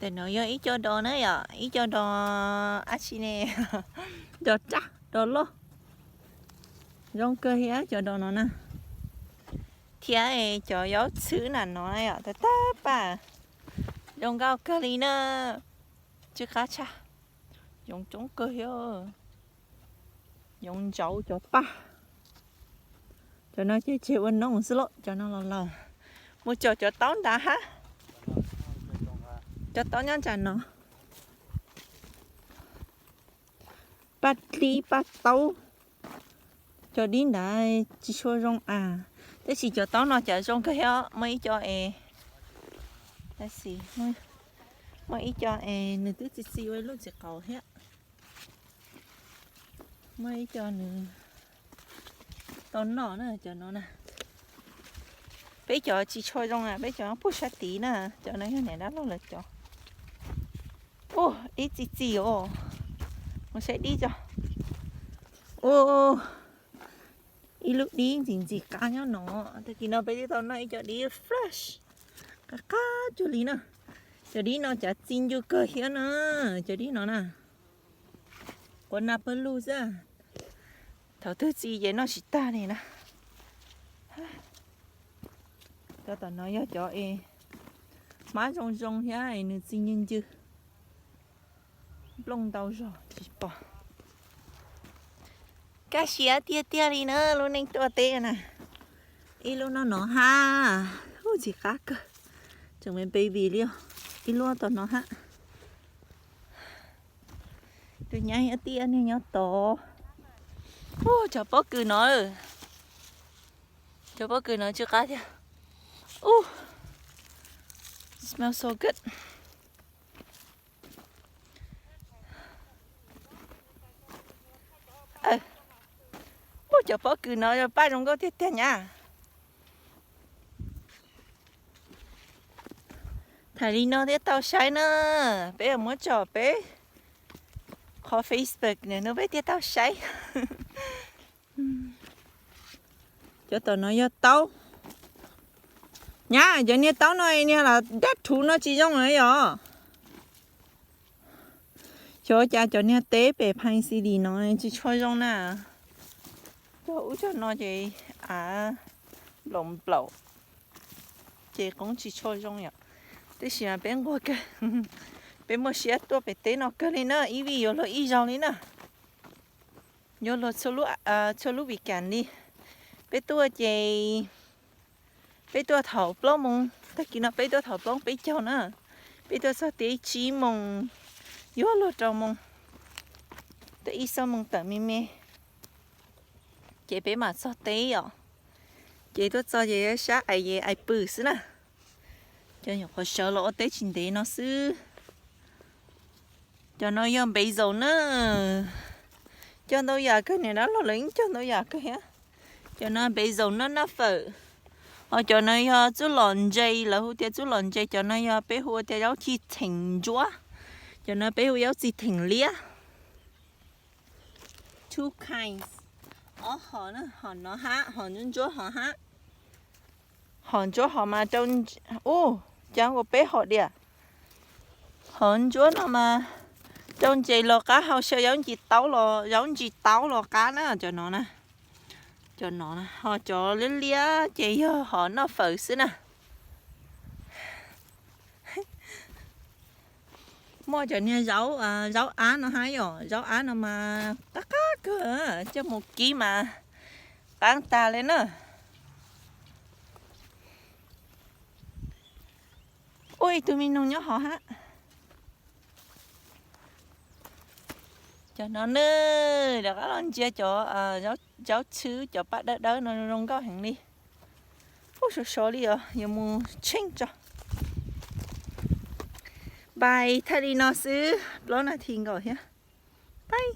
Tam no yog ib co dos na yom, ib co dos ab tsi ne, dos raj dos loj. Zoo kawg thiab cov dos no na. Thiab cov yaub txhwb na no yom, tag tag paj. Zoo nkauj kawg li na. Tsw qab tshaj. Yoov coob kawg thiab. Yoov ntsauv cov paj. Cov no ces tseg ua noob xwb lauj, cov no los lawm. Mus tsom cov taub nrad hab. Cov taub nyob nram no. Paj dib paj taub. Cov dib nrad tsis tshua zoo a. Tab sis cov taub no cas zoo kawg thiab, muaj ib co es, tab sis muaj ib co es nws twb txi txiv ua ib lub txiv qaub thiab. Muaj ib co nws tau noj na, cov no na. Peb cov tsis tshua zoo a, peb cov puag sab tid na, cov no yog niam dab laug lawv cov. Ua ib txi txiv os, mus saib dib tso. Ua ib lub dib ntxim ntxim qab nyob no, tag kis no peb twb tau noj ib co dib fresh, qab qab cuag li na. Cov dib no cav txi ncw kawg thiab na, cov dib no na. Quav nas pawg lug xwb, thaum twg txi ces noj tsis tag li na. Cov tom no yog cov es hmab zoo zoo thiab es nws txi ncw ncw. Nplooj ntau zog tsis pom. Kaj siab tiag tiag li na, lub neej tuaj teb na. Ib lub no no hab, ub txiv qab kawg, tseem me baby li os. Ib lub tom no hab. Tus nyab thiab tiaj niag nyob tod. Ub, cov pob kws no, cov pob kws no tsw qab thiab. Ub, smell so good. Ub, cov pob kws no paj zoo nkauj tiag tiag nyab. Thaum li no thiaj tau saib na, peb yuav muab tso peb qhov Facebook no peb thiaj tau saib. Cov tom no yog taub. Nyab, cov niag taub no niag los dab rhuv no tsis zoo lawm yom. Xyov cas cov niag teb pem Pine City no tsis tshua zoo na. Cov ub cov no ces av nplaum nplaum, ces qoob tsis tshua zoo yom. Tab sis mas peb nquag kawg, peb muaj siab tuaj pem teb no kawg li na, ib vij yuav luag ib zaug li na. Yuav luag txhua lub weekend li. Peb tuaj ces peb tuaj thaum plaub moos, tag kis no peb tuaj thaum plaub peb caug na. Peb tuaj txog teb tsib moos, yuav luag rau moos, tuaj ib xuab moos tawm me me, ces peb mam txog teb os. Ces tuaj txog ces sab ais es ais pw xwb na. Cov nyuam qhuav sawv los ua teb tsis ntev no xwb. Cov no yog basil na. Cog ntau yam kawg, niam dab laug lawv yeej cog ntau yam kawg thiab. Cov no basil noj noj fawm. Ho cov no yog txuj lom ntse, lawv hu tias txuj lom ntse, cov no yog peb hu tias zaub ci theem ntsuab. Cov no peb hu zaub ci theem liab. Two kinds. Ob hom na, hom no hab, hom ntsuab ntsuab hov hab. Hom ntsuab hov mas rau, ub, cas ua peb hom diam. Hom ntsuab no mas rau ntses los qab, hau xyaw zaub ntsis taub los, zaub ntsis taub los qab na, cov no na. Cov no na, ho cov liab liab ces yog hom noj fawm xwb na. Muaj cov niag zaub, zaub ab no hab yom, zaub ab no mas qab qab kawg, coj mus kib mas qab tag li na. Ua ib tug me noog nyob hov hab. Cov no na, rov qab los ntsia cov zaub txhwb, cov paj dawb dawb no zoo nkauj heev li. Ub, sov sov li os, yuav mus tsheej tso. Npais thaij li no xwb, plaub nas this nkaus thiab. Bye.